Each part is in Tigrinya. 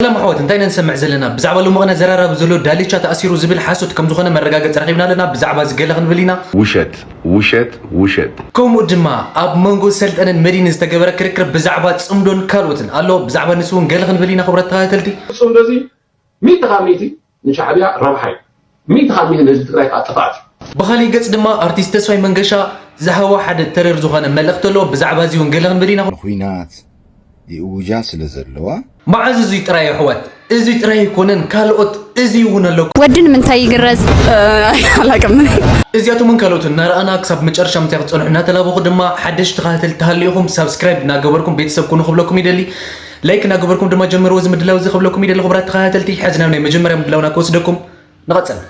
ሰላም ኣሕዋት፣ እንታይ ኢና ንሰምዕ ዘለና? ብዛዕባ ሎሚ ቅነ ዘራራቢ ዘሎ ዳልቻ ተኣሲሩ ዝብል ሓሶት ከም ዝኾነ መረጋገጺ ረኺብና ኣለና። ብዛዕባ እዚ ገለ ክንብል ኢና። ውሸት፣ ውሸት፣ ውሸት። ከምኡ ድማ ኣብ መንጎ ሰልጠነን መዲንን ዝተገበረ ክርክር ብዛዕባ ጽምዶን ካልኦትን ኣሎ። ብዛዕባ ንሱ እውን ገለ ክንብል ኢና፣ ክቡራት ተኸታተልቲ። ጽምዶ እዚ ሚእቲ ካብ ሚእቲ ንሻዕብያ ረብሓ እዩ። ሚእቲ ካብ ሚእቲ ንህዝቢ ትግራይ ከዓ ጥፍኣት እዩ። ብኻሊእ ገጽ ድማ ኣርቲስት ተስፋይ መንገሻ ዝሃቦ ሓደ ተረር ዝኾነ መልእኽቲ ኣሎ። ብዛዕባ እዚ እውን ገለ ክንብል ኢና። ኩናት ይእውጃ ስለ ዘለዋ። መዓዝ እዙይ ጥራይ ኣሕዋት? እዙይ ጥራይ ኣይኮነን፣ ካልኦት እዙይ እውን ኣሎ። ወዲ ንምንታይ ይግረዝ? ኣላቅም። እዚኣቶምን ካልኦትን እናረኣና ክሳብ መጨረሻ ምሳይ ክትጸንሑ እናተላበኹ ድማ ሓደሽቲ ተኸታተልቲ ተሃልዩኹም ሳብስክራይብ እናገበርኩም ቤተሰብ ኩኑ ክብለኩም ይደሊ። ላይክ እናገበርኩም ድማ ጀምርዎ እዚ ምድላው እዚ ክብለኩም ይደሊ። ክቡራት ተኸታተልቲ፣ ሕዚ ናብ ናይ መጀመርያ ምድላውና ክወስደኩም። ንቐጽል።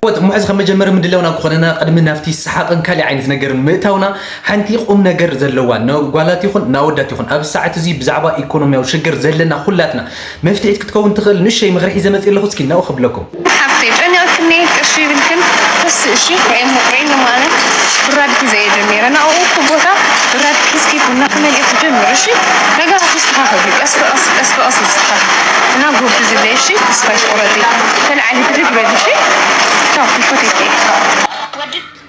ወጥ ሙሕዝ ከም መጀመሪ ምድላውና ክኾነና ቅድሚ ናብቲ ሰሓቕን ካልእ ዓይነት ነገር ምእታውና ሓንቲ ቁም ነገር ዘለዋ ንጓላት ይኹን ንኣወዳት ይኹን ኣብ ሰዓት እዚ ብዛዕባ ኢኮኖሚያዊ ሽግር ዘለና ኩላትና መፍትሒት ክትከውን ትኽእል ንእሸይ ምኽሪ ሒዘ መፅእ ኣለኹ። እስኪ ናው ክብለኩም። ሓፍተይ ጨኒቕክኒ ቅርሺ ይብልክን ተስእ እሺ ራይን ራይን ማለት ብራድኪ ዘየ ጀሚረ ናብኡ እኮ ቦታ ብራድኪ እስኪ ቡና ክመልእ ክጀምር እሺ ነገራት ይስተኻኸሉ ቀስ ብቐስ ቀስ ብቐስ ይስተኻኸል እና ጎብ ዝብለ እሺ ተስፋ ይቁረጢ ተልዓሊ ብድግ በል እሺ ቻው ይፎቴቴ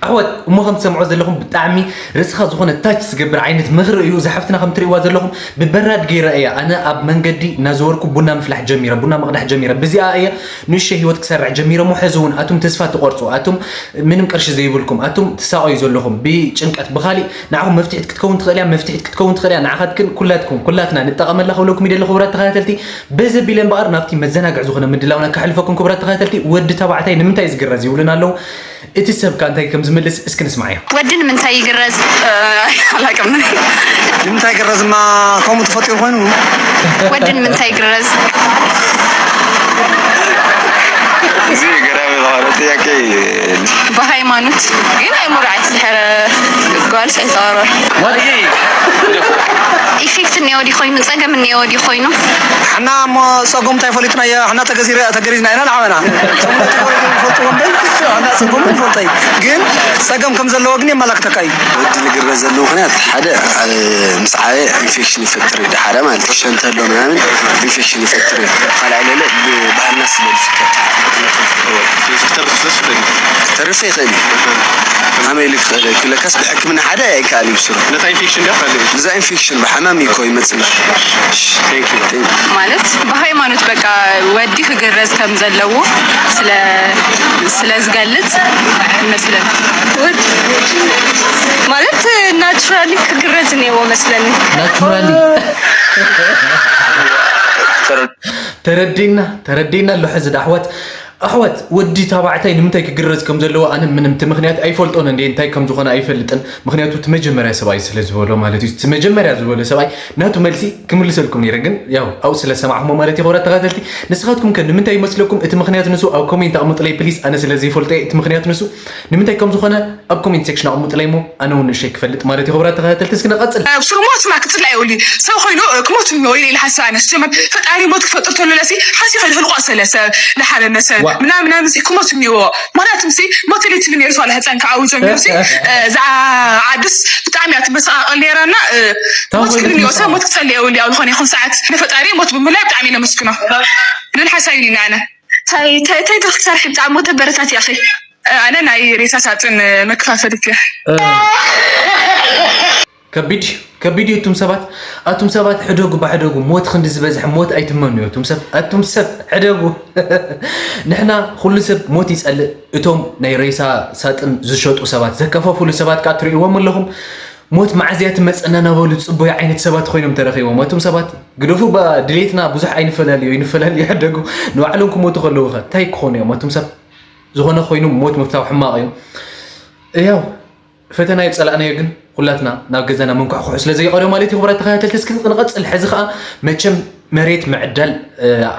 ኣሕዋት እሞ ከም ትሰምዖ ዘለኹም ብጣዕሚ ርእስኻ ዝኾነ ታች ዝገብር ዓይነት ምኽሪ እዩ። እዛ ሓፍትና ከም ትርእይዋ ዘለኹም ብበራድ ገይረ እያ ኣነ ኣብ መንገዲ እናዘወርኩ ቡና ምፍላሕ ጀሚረ፣ ቡና ምቕዳሕ ጀሚረ። ብዚኣ እየ ንእሽተይ ህይወት ክሰርሕ ጀሚረ እሞ ሕዚ እውን ኣቱም ተስፋ ትቖርፁ፣ ኣቱም ምንም ቅርሺ ዘይብልኩም፣ ኣቱም ትሳቐዩ ዘለኹም ብጭንቀት ብኻሊእ ንዓኹም መፍትሒት ክትከውን ትኽእል እያ፣ መፍትሒት ክትከውን ትኽእል እያ። ንዓኻትክን ኩላትኩም ኩላትና ንጠቐመላ ክብለኩም ይደሊ ክቡራት ተኸታተልቲ። በዚ ኣቢለ እምበኣር ናብቲ መዘናግዒ ዝኾነ ምድላውና ከሕልፈኩም ክቡራት ተኸታተልቲ። ወዲ ተባዕታይ ንምንታይ እዩ ዝግረዝ ይብሉና ኣለዉ። እቲ ሰብ ከ እንታይ ከም ዝምልስ እስኪ ንስማዓዮ። ወዲ ንምንታይ ይግረዝ? ኣላቅም። ንምንታይ ይግረዝማ ከምኡ ተፈጢሩ ኮይኑ? ወዲ ንምንታይ ይግረዝ? እዚ ገራሚ ዝኾነ ጥያቄ እዩ። ብሃይማኖት ግን ኣይምርዓይ ድሕረ ጓልስ ኣይፀረር። ኢፌክት እኒኦ ድዩ ኮይኑ ፀገም እኒኦ ድዩ ኮይኑ? ሓና እሞ ፀጉም እንታይ ፈሊጥናዮ ሓና ተገዚረ ተገሪዝና ኢና ንዓመና ፈልጥዎ እምበር ሓና ፀጉም ይፈልጠይ ግን ፀገም ከም ዘለዎ ግን የመላክተካ እዩ። ወዲ ዝግረዝ ዘሎ ምኽንያት ሓደ ምስ ዓበየ ኢንፌክሽን ይፈጥር እዩ፣ ሓደ ማለት ሸንተሎ ምናምን ኢንፌክሽን ይፈጥር እዩ። ካልኣይ ለለ ብባህልና ስለ ዝፍቀድ ክተርፍ ይኽእል እዩ። ከመይ ኢሉ ክኽእል ክብለካስ ብሕክምና ሓደ ኣይከኣል እዩ ብስሩ። ነታ ኢንፌክሽን ድያ ካልእ? እዛ ኢንፌክሽን ብሓማም እዩ እኮ ይመጽእ። ማለት ብሃይማኖት በቃ ወዲ ክግረዝ ከም ዘለዎ ስለ ስለ ዝገልጽ ይመስለኒ። ማለት ናቹራሊ ክግረዝ እኔዎ መስለኒ። ናቹራሊ ተረዲና ተረዲና ኣሎ ሕዚ ዳ ኣሕዋት ኣሕዋት ወዲ ታባዕታይ ንምንታይ ክግረዝ ከም ዘለዎ ኣነ ምንም እቲ ምኽንያት ኣይፈልጦን እንዴ እንታይ ከም ዝኾነ ኣይፈልጥን። ምኽንያቱ እቲ መጀመርያ ሰብኣይ ስለ ዝበሎ ማለት እዩ። እቲ መጀመርያ ዝበሎ ሰብኣይ ናቱ መልሲ ክምልሰልኩም ነይረ ግን ያው ኣብኡ ስለ ዝሰማዕኹሞ ማለት እዩ። ክቡራት ተኸታተልቲ ንስኻትኩም ከ ንምንታይ ይመስለኩም እቲ ምኽንያት ንሱ ኣብ ኮሜንት ኣቕምጥለይ ፕሊስ ኣነ ስለ ዘይፈልጦ እየ እቲ ምኽንያት ንሱ ንምንታይ ከም ዝኾነ ኣብ ኮሜንት ሴክሽን ኣቕምጥለይ እሞ ኣነ እውን ንእሸይ ክፈልጥ ማለት እዩ። ክቡራት ተኸታተልቲ እስኪ ንቐጽል። ብስሩ ሞትና ክጽላ የብሉ ሰብ ኮይኑ ክሞት እኒኦ ኢለ ኢለ ሓስብ ኣነ ስጀመር ፈጣሪ ሞት ክፈጥር ተሎ ለሲ ሓሲ ከይድ ህልቆ ሰለ ሰብ ለሓበመ ሰብ ምናምን ምናምን ሲ ክሞት እኒኦ ማለት ምሲ ሞት ሊት ምን የርሷ ለህፀን ከዓው ጀሚሩ ሲ እዛ ዓድስ ብጣዕሚ እያ ትመሰቃቀል ነይራና ሞት ክብል እኒኦ ሰብ ሞት ክጸል የብሉ ኣብ ዝኾነ ይኹን ሰዓት ንፈጣሪ ሞት ብምላይ ብጣዕሚ ነመስግኖ ልል ሓሳብ ኢልና ኣነ ታይ ታይ ታይ ክትሰርሒ ብጣዕሚ ተበረታት ያኺ ኣነ ናይ ሬሳ ሳጥን መከፋፈሊ እየ። ከቢድ ከቢድ እዩ እቱም ሰባት ኣቱም ሰባት ሕደጉ ባሕደጉ ሞት ክንዲ ዝበዝሕ ሞት ኣይትመኑ እዩ እቱም ሰብ ኣቱም ሰብ ሕደጉ ንሕና ኩሉ ሰብ ሞት ይጸልእ እቶም ናይ ሬሳ ሳጥን ዝሸጡ ሰባት ዘከፋፍሉ ሰባት ከኣ ትርእይዎም ኣለኹም ሞት መዓዝያ ትመጸና ናበሉ ጽቡይ ዓይነት ሰባት ኮይኖም ተረኺቦም ኣቱም ሰባት ግደፉ እባ ድሌትና ብዙሕ ኣይንፈላልዮ ይንፈላልዮ ሕደጉ ንባዕሎም ክሞቱ ከለዉ ኸ እንታይ ክኾኑ እዮም ኣቱም ሰብ ዝኾነ ኮይኑ ሞት ምፍታው ሕማቕ እዩ። ያው ፈተና ይጸላእናዮ ግን ኩላትና ናብ ገዛና መንኳሕኩሑ ስለ ዘይቀርዮ ማለት እዩ። ክቡራት ተኸታተልቲ እስኪ ንቐጽል። ሕዚ ኸኣ መቸም መሬት ምዕዳል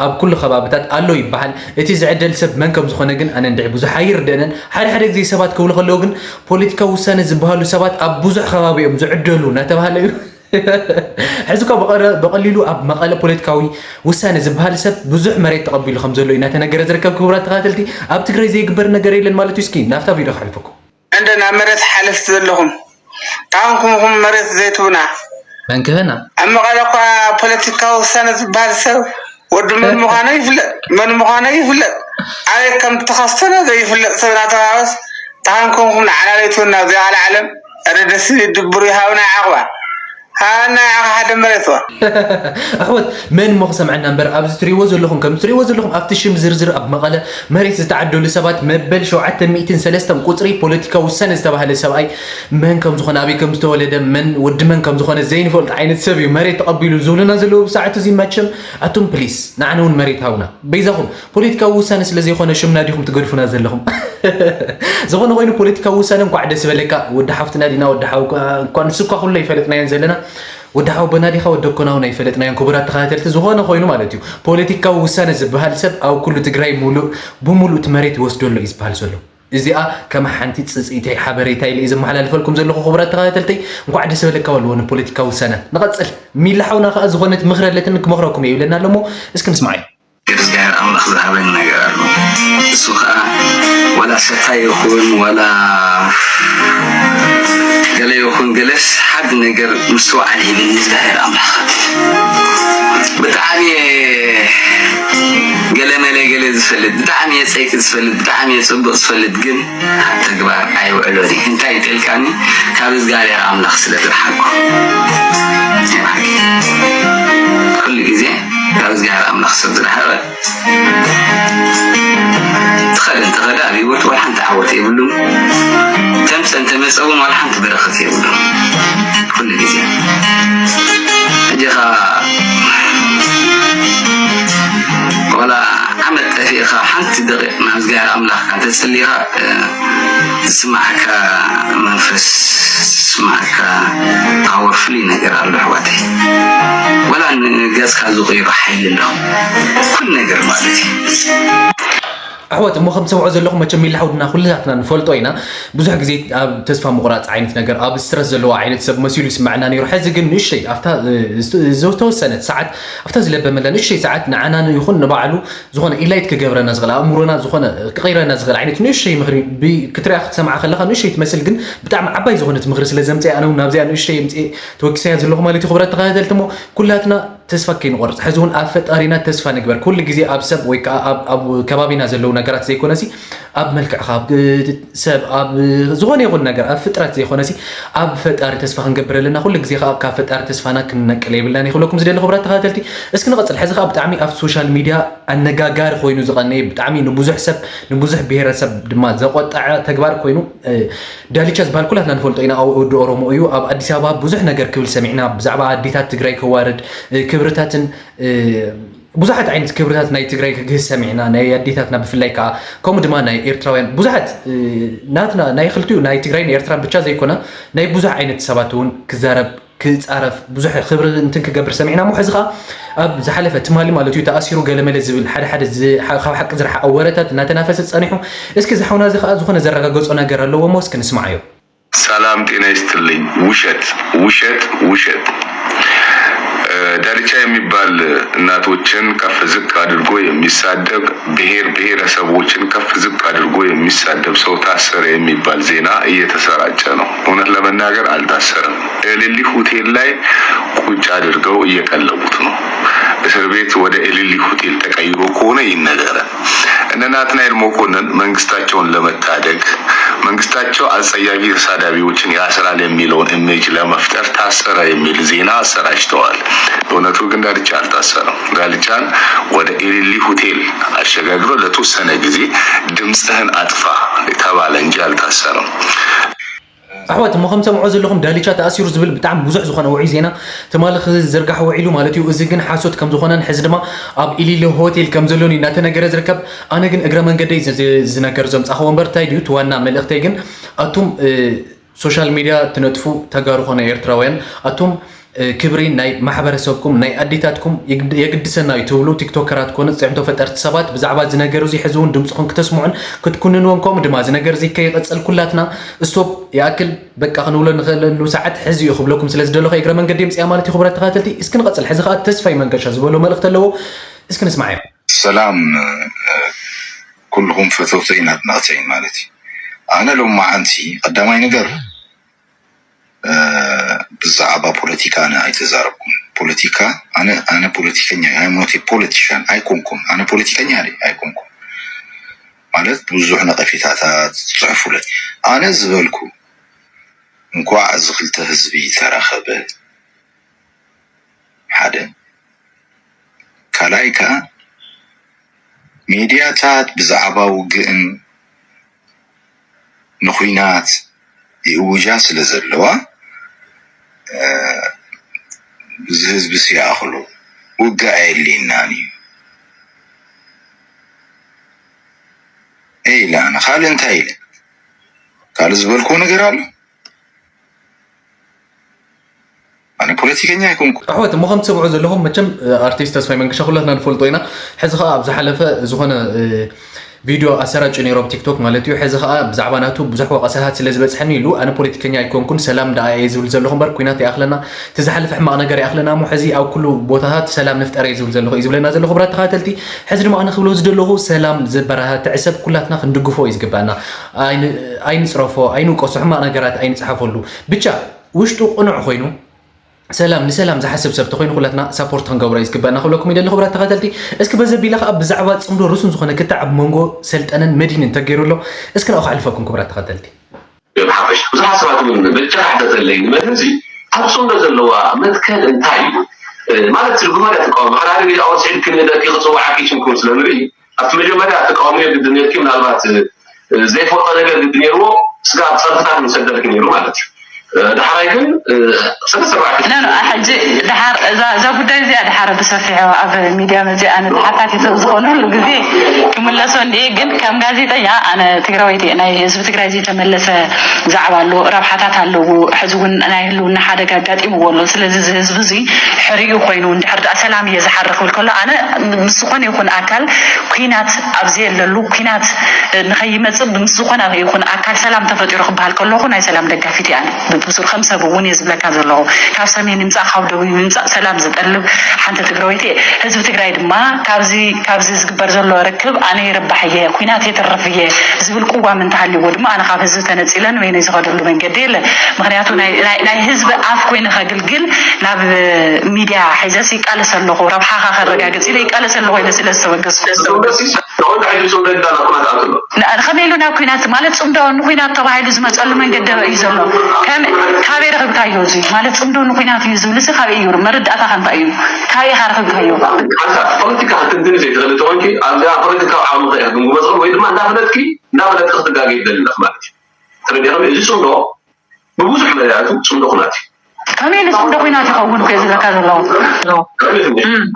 ኣብ ኩሉ ከባብታት ኣሎ ይበሃል። እቲ ዝዕደል ሰብ መን ከም ዝኾነ ግን ኣነ እንድዒ ብዙሕ ኣይርደእንን። ሓደ ሓደ ግዜ ሰባት ክብሉ ከለዉ ግን ፖለቲካዊ ውሳነ ዝበሃሉ ሰባት ኣብ ብዙሕ ከባቢ እዮም ዝዕደሉ እናተባህለ እዩ። ሕዚ እኳ ብቐረ- ብቐሊሉ ኣብ መቐለ ፖለቲካዊ ውሳነ ዝበሃል ሰብ ብዙሕ መሬት ተቐቢሉ ከም ዘሎ እዩ እናተነገረ ዝርከብ። ክቡራት ተኸታተልቲ ኣብ ትግራይ ዘይግበር ነገር የለን ማለት እዩ። እስኪ ናብታ ቪድዮ ከሕልፈኩም። እንደ ናብ መሬት ሓለፍቲ ዘለኹም ካሁንኩም ኹም መሬት ዘይትቡና መን ክህና ኣብ መቐለ እኳ ፖለቲካዊ ውሳነ ዝበሃል ሰብ ወዲ መን ምዃኑ ይፍለጥ፣ መን ምዃኑ ይፍለጥ። ኣበይ ከም ተኸስተነ ዘይፍለጥ ሰብ እናተባበስ ተሃንኮምኩም ንዓላለይትውና ኣብዚኣ ዓለም። ኣረ ደስ ዝብል ድብሩ ይሃብና ዓቕባ። ሃበና ያኸ ሓደ መሬትዋ። ኣሕወት መን እሞ ክሰምዐና እምበር ኣብዚ ትሪእዎ ዘለኹም ከም ትሪእዎ ዘለኹም ኣብቲ ሽም ዝርዝር ኣብ መቐለ መሬት ዝተዓደሉ ሰባት መበል ሸውዓተ ሚእትን ሰለስተን ቁፅሪ ፖለቲካዊ ውሳነ ዝተባህለ ሰብኣይ መን ከም ዝኾነ ኣበይ ከም ዝተወለደ መን ወዲ መን ከም ዝኾነ ዘይንፈልጥ ዓይነት ሰብ እዩ መሬት ተቐቢሉ ዝብሉና ዘለዉ ብሰዓቱ እዚ መቸም ኣቱም ፕሊስ ንዓነ እውን መሬት ሃውና በይዛኹም ፖለቲካዊ ውሳነ ስለ ዘይኮነ ሽምና ዲኹም ትገድፉና ዘለኹም ዝኾነ ኮይኑ ፖለቲካዊ ውሳነ እንኳዕ ደስ በለካ ወዲ ሓፍትና ዲና ወዲ ሓው እኳ ንሱ እኳ ኩሉ ኣይፈለጥናዮን ዘለና ወዲ ሓው በናዲኻ ወዲ ኮናውን ኣይፈለጥናዮን ክቡራት ተኸታተልቲ ዝኾነ ኮይኑ ማለት እዩ ፖለቲካዊ ውሳነ ዝበሃል ሰብ ኣብ ኩሉ ትግራይ ሙሉእ ብሙሉእ እቲ መሬት ይወስዶ ኣሎ እዩ ዝበሃል ዘሎ እዚኣ ከም ሓንቲ ፅፅኢተይ ሓበሬታ ኢለ እዩ ዘመሓላልፈልኩም ዘለኹ ክቡራት ተኸታተልተይ እንኳዕ ደስ በለካ በልዎ ንፖለቲካዊ ውሳነ ንቐፅል ሚላ ሓውና ከዓ ዝኾነት ምኽሪ ኣለትን ክመኽረኩም እየ ይብለና ኣለሞ እስኪ ንስማዓዮ እግዚኣብሔር ኣምላኽ ዝሃበኒ ነገር ኣሎ። እሱ ከዓ ዋላ ሰታይ ይኹን ዋላ ገለ ይኹን ገለስ ሓድ ነገር ምስትውዓል ሂብኒ እግዚኣብሔር ኣምላኽ። ብጣዕሚ ገለ መለ ገለ ዝፈልጥ ብጣዕሚ የፀይቂ ዝፈልጥ ብጣዕሚ የፅብቕ ዝፈልጥ ግን ኣብ ተግባር ኣይውዕሎን እዩ። እንታይ እንተልካኒ ካብ እግዚኣብሔር ኣምላኽ ስለ ዝረሓቁ ኩሉ ግዜ ካብ እግዚኣብሔር ኣምላኽ ሰብ ዝረሓበ ትኸደ እንተኸደ ኣብ ህይወት ዋላ ሓንቲ ዓወት የብሉን። ተምፀ እንተመፀ እውን ዋላ ሓንቲ በረኸት የብሉን። ኩሉ ግዜ ሕጂ ኸዓ ዋላ ዓመት ጠፊእኻ ሓንቲ ደቂቕ ናብ እግዚኣብሔር ኣምላኽካ እንተጸሊኻ ዝስማዓካ መንፈስ ዝስማዓካ ፓወር ፍሉይ ነገር ኣሎ ኣሕዋተይ። ወላ ንገጽካ ዝቕይሮ ሓይሊ ኣሎ። ኩሉ ነገር ማለት እዩ። ኣሕዋት እሞ ከም ትሰምዖ ዘለኹም መቸም ሚላ ሓውድና ኩላትና ንፈልጦ ኢና ብዙሕ ግዜ ኣብ ተስፋ ምቁራፅ ዓይነት ነገር ኣብ ስትረስ ዘለዎ ዓይነት ሰብ መሲሉ ይስምዐና ነይሩ ሕዚ ግን ንእሽተይ ኣብታ ዝተወሰነት ሰዓት ኣብታ ዝለበመላ ንእሽተይ ሰዓት ንዓና ይኹን ንባዕሉ ዝኾነ ኢላይት ክገብረና ዝኽእል ኣእምሮና ዝኾነ ክቐይረና ዝኽእል ዓይነት ንእሽተይ ምኽሪ ክትሪኣ ክትሰምዓ ከለኻ ንእሽተይ ትመስል ግን ብጣዕሚ ዓባይ ዝኾነት ምኽሪ ስለ ዘምፅአ ኣነ እውን ናብዚኣ ንእሽተይ የምፅእ ተወኪሰያ ዘለኹ ማለት እዩ ክብረት ተኸታተልቲ እሞ ኩላትና ተስፋ ከይንቆርፅ ሕዚ እውን ኣብ ፈጣሪና ተስፋ ንግበር ኩሉ ግዜ ኣብ ሰብ ወይ ከዓ ኣብ ከባቢና ዘለዉ ነገራት ዘይኮነሲ ኣብ መልክዕኻ ሰብ ኣብ ዝኾነ ይኹን ነገር ኣብ ፍጥረት ዘይኮነሲ ኣብ ፈጣሪ ተስፋ ክንገብር ኣለና ኩሉ ግዜ ከዓ ካብ ፈጣሪ ተስፋና ክንነቅል የብልናን ይክለኩም ዝደሊ ክብራት ተኸታተልቲ እስኪ ንቐፅል ሕዚ ከዓ ብጣዕሚ ኣብ ሶሻል ሚድያ ኣነጋጋሪ ኮይኑ ዝቐነየ ብጣዕሚ ንብዙሕ ሰብ ንብዙሕ ብሄረሰብ ድማ ዘቆጠዐ ተግባር ኮይኑ ዳልቻ ዝበሃል ኩላትና ንፈልጦ ኢና ኣብ ወዲ ኦሮሞ እዩ ኣብ ኣዲስ ኣበባ ብዙሕ ነገር ክብል ሰሚዕና ብዛዕባ ኣዴታት ትግራይ ከዋርድ ክብርታትን ብዙሓት ዓይነት ክብርታት ናይ ትግራይ ክግህስ ሰሚዕና ናይ ኣዴታትና ብፍላይ ከዓ ከምኡ ድማ ናይ ኤርትራውያን ብዙሓት ናትና ናይ ክልቲኡ ናይ ትግራይን ኤርትራን ብቻ ዘይኮነ ናይ ብዙሕ ዓይነት ሰባት እውን ክዛረብ ክፃረፍ ብዙሕ ክብሪ እንትን ክገብር ሰሚዕና እሞ ሕዚ ከዓ ኣብ ዝሓለፈ ትማሊ ማለት እዩ ተኣሲሩ ገለመለ ዝብል ሓደ ሓደ ካብ ሓቂ ዝረሓቐ ወረታት እናተናፈሰ ፀኒሑ እስኪ ዝሓውና እዚ ከዓ ዝኾነ ዘረጋገፆ ነገር ኣለዎ እሞ እስኪ ንስማዓዮ ሰላም ጤና ይስጥልኝ። ውሸት ውሸት ውሸት። ዳርቻ የሚባል እናቶችን ከፍ ዝቅ አድርጎ የሚሳደብ ብሔር ብሔረሰቦችን ከፍ ዝቅ አድርጎ የሚሳደብ ሰው ታሰረ የሚባል ዜና እየተሰራጨ ነው። እውነት ለመናገር አልታሰረም። እልሊ ሆቴል ላይ ቁጭ አድርገው እየቀለቡት ነው። እስር ቤት ወደ እልሊ ሆቴል ተቀይሮ ከሆነ ይነገረን። እነ ናትናኤል መኮንን መንግስታቸውን ለመታደግ መንግስታቸው አጸያፊ ተሳዳቢዎችን ያስራል የሚለውን እሜጅ ለመፍጠር ታሰረ የሚል ዜና አሰራጭተዋል። እውነቱ ግን ዳልቻ አልታሰረም። ዳልቻን ወደ ኤሊሊ ሆቴል አሸጋግሮ ለተወሰነ ጊዜ ድምፅህን አጥፋ ተባለ እንጂ አልታሰረም። ኣሕዋት እሞ ከም ሰምዖ ዘለኹም ዳልቻ ተኣሲሩ ዝብል ብጣዕሚ ብዙሕ ዝኾነ ውዑይ ዜና ትማሊ ክዝርጋሕ ውዒሉ ማለት እዩ እዚ ግን ሓሶት ከም ዝኾነን ሕዚ ድማ ኣብ ኢሊሊ ሆቴል ከም ዘሎን እዩ እናተነገረ ዝርከብ ኣነ ግን እግረ መንገደይ ዝነገር ዘምፃኸዎ እምበር እንታይ ድዩ እቲ ዋና መልእኽተይ ግን ኣቱም ሶሻል ሚድያ ትነጥፉ ተጋሩ ኾነ ኤርትራውያን ኣቱም ክብሪ ናይ ማሕበረሰብኩም ናይ ኣዴታትኩም የግድሰና እዩ ትብሉ ቲክቶከራት ኮነ ፅዕንቶ ፈጠርቲ ሰባት ብዛዕባ እዚ ነገር እዚ ሕዚ እውን ድምፅኹም ክተስምዑን ክትኩንንዎም ከምኡ ድማ እዚ ነገር እዚ ከይቐፀል ኩላትና ስቶፕ ይኣክል በቃ ክንብሎ ንኽእለሉ ሰዓት ሕዚ እዩ ክብለኩም ስለ ዝደለኹ እግረ መንገዲ የምፅያ ማለት እዩ ክቡራት ተኸታተልቲ እስኪ ንቐፅል ሕዚ ከዓ ተስፋይ መንገሻ ዝበሎ መልእኽቲ ኣለዎ እስኪ ንስማዓዮ ሰላም ኩልኹም ፈተውተይን ኣድነቕተይን ማለት እዩ ኣነ ሎማዓንቲ ቀዳማይ ነገር ብዛዕባ ፖለቲካ ኣነ ኣይተዛረብኩን። ፖለቲካ ኣነ ኣነ ፖለቲከኛ፣ I'm not a politician፣ ኣይኮንኩን። ኣነ ፖለቲከኛ ድየ ኣይኮንኩን። ማለት ብዙሕ ነቐፌታታት ዝጽሕፉለይ። ኣነ ዝበልኩ፣ እንኳዕ እዚ ክልተ ህዝቢ ተራኸበ፣ ሓደ። ካልኣይ ከኣ፣ ሚድያታት ብዛዕባ ውግእን ንኹናት ይእውጃ ስለ ዘለዋ፣ እዚ ህዝቢ ሲኣኽሎ ውግእ ኣየድልየናን እዩ ኢለ። ኣነ ካልእ እንታይ ኢለ? ካልእ ዝበልክዎ ነገር ኣሎ? ኣነ ፖለቲከኛ ኣይኮንኩ። ኣሕዋት እሞ ከም ትሰምዑ ዘለኹም፣ መቸም ኣርቲስት ተስፋይ መንገሻ ኩላትና ንፈልጦ ኢና። ሕዚ ከዓ ኣብ ዝሓለፈ ዝኾነ ቪድዮ ኣሰራጭ ነይሮም ቲክቶክ ማለት እዩ። ሕዚ ከዓ ብዛዕባ ናቱ ብዙሕ ወቀሳታት ስለ ዝበፅሐኒ ኢሉ፣ ኣነ ፖለቲከኛ ኣይኮንኩን፣ ሰላም ደኣ እየ ዝብል ዘለኹ እምበር፣ ኩናት ይኣኽለና፣ እቲ ዝሓለፈ ሕማቕ ነገር ይኣኽለና እሞ፣ ሕዚ ኣብ ኩሉ ቦታታት ሰላም ንፍጠር እየ ዝብል ዘለኹ እዩ ዝብለና ዘሎ። ክቡራት ተኸታተልቲ፣ ሕዚ ድማ ኣነ ክብሎ ዝደለኹ፣ ሰላም ዘበረታትዕ ሰብ ኩላትና ክንድግፎ እዩ ዝግባና። ኣይንፅረፎ፣ ኣይንውቀሶ፣ ሕማቕ ነገራት ኣይንፅሓፈሉ። ብቻ ውሽጡ ቅኑዕ ኮይኑ፣ ሰላም ንሰላም ዝሓስብ ሰብ ተኮይኑ፣ ኩላትና ሳፖርት ክንገብሮ እዩ ዝግበኣና ክብለኩም ይደሊ። ክቡራት ተኸተልቲ፣ እስኪ በዚ ኣቢለ ከዓ ብዛዕባ ፅምዶ ርሱን ዝኾነ ክትዕ ኣብ መንጎ ሰልጠነን መዲንን ተገይሩ ኣሎ። እስኪ ናብኡ ከሕልፈኩም ክቡራት ተኸተልቲ። ብሓፈሽ ብዙሓት ሰባት እውን ብልጫ ክሕተተለይ ንመን እዚ ኣብ ፅምዶ ዘለዋ መትከል እንታይ እዩ? ማለት ትርጉማ ዳ ትቃወም? ሓራሪ ቢል ኣወፅዒ ክንደቂ ክፅዋዓኪ ሽምኩም ስለንርኢ ኣብቲ መጀመርያ ተቃዋሚ ግድን ነርኪ ምናልባት ዘይፈልጦ ነገር ግዲ ነይርዎ ስጋብ ፀርፍታት ምሰደልኪ ነይሩ ማለት እዩ። ዳሕራይ ግን ሰለስተ ኣርባዕተ ሕጂ ድሓር እዛ ጉዳይ እዚኣ ድሓር ብሰፊሑ ኣብ ሚድያ መፅኣ ነቲ ሓታቲት ዝኾነ ሁሉ ግዜ ክምለሶ እንድየ። ግን ከም ጋዜጠኛ ኣነ ትግራወይቲ ናይ ህዝቢ ትግራይ ዝተመለሰ ዛዕባ ኣሎ፣ ረብሓታት ኣለዎ። ሕዚ እውን ናይ ህልውና ሓደጋ ኣጋጢምዎ ኣሎ። ስለዚ እዚ ህዝቢ እዚ ሕሪኡ ኮይኑ እንድሕር ደኣ ሰላም እየ ዝሓርኽ ክብል ከሎ ኣነ ምስ ዝኾነ ይኹን ኣካል ኩናት ኣብ ዘየለሉ ኩናት ንኸይመፅእ ምስ ዝኾነ ይኹን ኣካል ሰላም ተፈጢሩ ክበሃል ከለኹ ናይ ሰላም ደጋፊት እየ ኣነ። ብብሱር ከም ሰብ እውን እየ ዝብለካ ዘለኹ። ካብ ሰሜን ይምፃእ ካብ ደቡብ ይምፃእ ሰላም ዝጠልብ ሓንቲ ትግራወይቲ እየ። ህዝቢ ትግራይ ድማ ካብዚ ካብዚ ዝግበር ዘሎ ርክብ ኣነ ይርባሕ እየ፣ ኩናት የትርፍ እየ ዝብል ቅዋም እንተሃልይዎ ድማ ኣነ ካብ ህዝቢ ተነፂለ ንበይነይ ዝኸደሉ መንገዲ የለን። ምክንያቱ ናይ ህዝቢ ኣፍ ኮይነ ከግልግል ናብ ሚድያ ሒዘስ ይቃለስ ኣለኹ፣ ረብሓኻ ከረጋግፅ ኢለ ይቃለስ ኣለኹ ኢለ ስለ ዝተበገስኩ። ከመይ ኢሉ ናብ ኩናት ማለት ፅምዶ ንኩናት ተባሂሉ ዝመፀሉ መንገዲ እዩ ዘሎ። ካበይ ረክብካዮ? እዚ ማለት ፅምዶ ንኩናት እዩ ዝብል ሲ ካበይ እዩ? መረዳእታኻ እንታይ እዩ? ካበይ ኢኻ ረክብካዮ? ሓንሳብ ፖለቲካ ክትንትኒ ዘይትኽእሊ ተኾንኪ ኣብዚኣ ፖለቲካዊ ዓቕሚ ከ ኢኻ ግምግሞ ዝኽእል ወይ ድማ እንዳፈለጥኪ እንዳፈለጥኪ ክትጋገይ ትደሊ ኣለኺ ማለት እዩ። ተረዲእኽኒ? እዚ ፅምዶ ብብዙሕ መዳያቱ ፅምዶ ኩናት እዩ። ከመይ ኢሉ ፅምዶ ኩናት ይኸውን እኮ ዝብለካ ዘለኹ።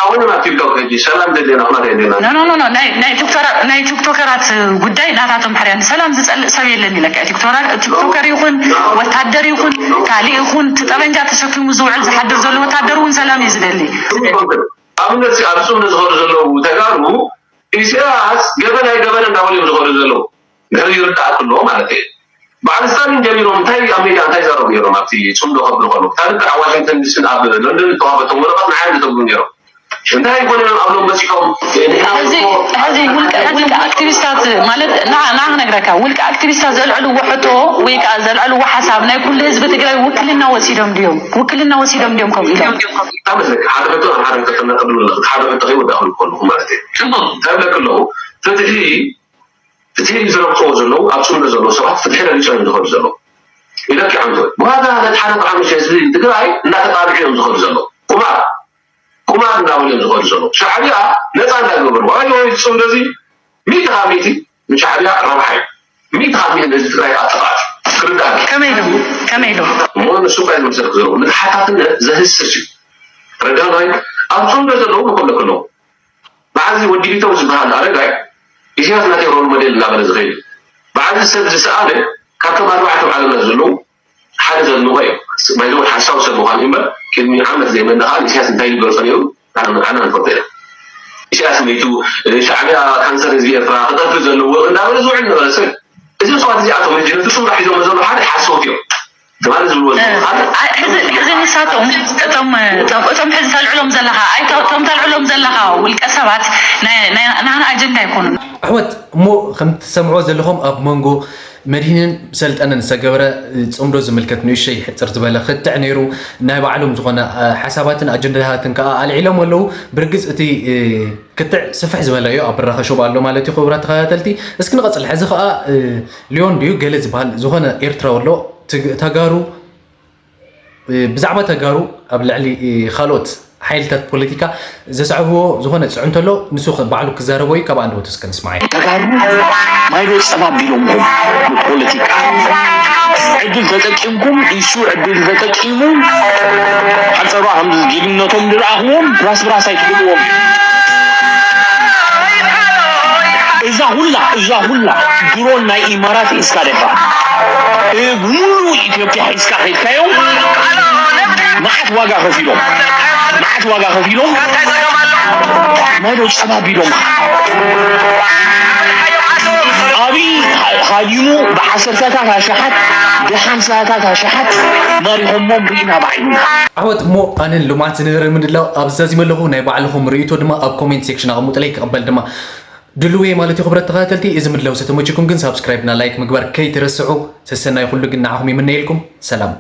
ኣሁን ኣብ ቲክቶክ ሕጂ ሰላም ደሊና ኩናት የድልየና። ኖ ኖ ኖ ኖ፣ ናይ ናይ ቲክቶራ- ናይ ቲክቶከራት ጉዳይ ናታቶም ሕርያ ሰላም ዝፀልእ ሰብ የለን ኢለካ። ቲክቶራ- ቲክቶከር ይኹን ወታደር ይኹን ካልእ ይኹን እቲ ጠበንጃ ተሸኪሙ ዝውዕል ዝሓድር ዘሎ ወታደር እውን ሰላም እዩ ዝደሊ። ኣብነት ኣብዚ ፅምዶ ዝኸዱ ዘለዉ ተጋሩ ኢሳያስ ገበን ኣይገበረ እንዳበሉ እዮም ዝኸዱ ዘለዉ። ድሕሪ ይርዳእ ክሎ ማለት እዩ። በዓል ስታሊን ጀሚሮም እንታይ ኣብ ሜድያ እንታይ ይዛረቡ ነይሮም? ኣብቲ ፅምዶ ከብሉ ከለዉ እታ ልክዕ ኣብ ዋሽንግተን ዲሲን ኣብ ለንደን ዝተዋህበቶም ወረቐት ንዓይ እዮም ዘተብሉ ነይሮም። እንታይ ይኮኑ እዮም ኣብ ሎም በፂሖም? ሕዚ ሕዚ ውልቀ ውልቀ ኣክቲቪስታት ማለት ንዓ ንዓ ክነግረካ፣ ውልቀ ኣክቲቪስታት ዘልዕልዎ ሕቶ ወይ ከዓ ዘልዕልዎ ሓሳብ ናይ ኩሉ ህዝቢ ትግራይ ውክልና ወሲዶም ድዮም? ውክልና ወሲዶም ድዮም ከምኡ ኢሎም? ታመስለካ ሓደ ሕቶ ናብ ሓደ ሕቶ ተነቅድሉ ኣለኹ። ሓደ ሕቶ ከይወዳእኩ ከለኹ ማለት እዩ። እንታይ ብለክ ኣለኹ? ፍትሒ ፍትሒ ዝረግፅዎ ዘለዉ ኣብ ፅምዶ ዘለዉ ሰባት ፍትሒ ረጊፆም እዮም ዝኸዱ ዘለዉ። ኢለኪ ዓንቶ ብዋጋ ነቲ ሓደ ብሓሙሽተ ህዝቢ ትግራይ እናተጣልዑ እዮም ዝኸዱ ዘለዉ። ቁማር ቁማር እንዳበሉ እዮም ዝኸዱ ዘለዉ። ሻዕብያ ነፃ እንዳገበሩ ኣዮ ፅምዶ እዚ ሚእቲ ካብ ሚእቲ ንሻዕብያ ረብሓ እዩ። ሚእቲ ካብ ሚእቲ ነዚ ትግራይ ኣጥፋእ ክርዳእ ከመይ ኢሉ ከመይ ኢሉ እሞ ንሱ እኳ ዝመሰልክ ዘለዉ ንተሓታትነት ዘህስስ እዩ። ረዳናይ ኣብ ፅምዶ ዘለዉ ንከለኩ ኣለዉ በዓል እዚ ወዲ ቢተው ዝበሃል ኣረጋይ ኢሳያስ ናተይ ሮል ሞዴል እናበለ ዝኸይድ እዩ። በዓል እዚ ሰብ ዝሰኣነ ካብቶም ኣርባዕተ ኣብ ዓለምና ዘለዉ ሓደ ዘድንቖ እዩ። ባይዘወይ ሓሳዊ ሰብ ምዃኑ እዩ እምበር ቅድሚ ዓመት ዘይመነ ከዓ ንኢሳያስ እንታይ ዝገልፆ ነይሩ ኣነ ኣነ ንፈልጦ ኢና። ኢሳያስ ሚቱ ሻዕብያ ካንሰር ህዝቢ ኤርትራ ክጠፍእ ዘለዎ እናበለ ዝውዕል ነበረ ሰብ። እዚም ሰባት እዚኣቶም ሕጂ ነቲ ሱራ ሒዞሞ ዘለዉ ሓደ ሓሰውቲ እዮም። ትማሊ ዝብልዎ ዝነበሩ ሓደ ኣይ፣ ሕዚ ሕዚ ንሳቶም እቶም እቶም እቶም ሕዚ ተልዕሎም ዘለኻ ኣይ፣ እቶም ተልዕሎም ዘለኻ ውልቀ ሰባት ናይ ናይ ናህና ኣጀንዳ ኣይኮኑን። ኣሕዋት እሞ ከም ትሰምዕዎ ዘለኹም ኣብ መንጎ መድህንን ሰልጠነን ዝተገበረ ጽምዶ ዝምልከት ንእሽተይ ሕጽር ዝበለ ክትዕ ነይሩ። ናይ ባዕሎም ዝኾነ ሓሳባትን ኣጀንዳታትን ከዓ ኣልዒሎም ኣለዉ። ብርግጽ እቲ ክትዕ ስፍሕ ዝበለ እዩ፣ ኣብ ብራኸ ሾው ኣሎ ማለት እዩ። ክቡራት ተኸታተልቲ፣ እስኪ ንቐጽል። ሕዚ ከዓ ሊዮን ድዩ ገለ ዝበሃል ዝኾነ ኤርትራዊ ኣሎ፣ ተጋሩ ብዛዕባ ተጋሩ ኣብ ልዕሊ ካልኦት ሓይልታት ፖለቲካ ዘስዕብዎ ዝኾነ ፅዑ እንተሎ ንሱ ባዕሉ ክዛረቦ እዩ። ካብ ኣንደበቱ እስከ ንስማዕ። ተጋሩ ማይዶ ፀባብ ኢሎምኹም ፖለቲካ ዕድል ተጠቂምኩም፣ ኢሱ ዕድል ተጠቂሙ ሓፀባ ከም ጅግንነቶም ዝረኣኽዎም ብራስ ብራስ ኣይትብልዎም። እዛ ሁላ እዛ ሁላ ድሮን ናይ ኢማራት ሒዝካ ዲኻ? ብሙሉ ኢትዮጵያ ሒዝካ ከይድካዮም መዓት ዋጋ ከፊሎም፣ መዓት ዋጋ ከፊሎም ማዶ ጸባቢሎም። ኣብይ ሃዲሙ ብዓሰርተታት ኣሽሓት ብሓምሳታት ኣሽሓት ማሪኾሞም ርኢና ብዓይንና። ዓወት እሞ ኣነን ልምዓት ዝነበረ ምድላው ኣብ ዛዚመ ኣለኹ። ናይ ባዕልኹም ርእይቶ ድማ ኣብ ኮሜንት ሴክሽን ኣቐምጡለይ፣ ክቕበል ድማ ድልው እየ ማለት እዩ። ክብረት ተኸታተልቲ፣ እዚ ምድላው ዝተመችኩም ግን ሳብስክራይብ እና ላይክ ምግባር ከይትረስዑ። ሰሰናይ ኩሉ ግን ንዓኹም ይምነየልኩም። ሰላም።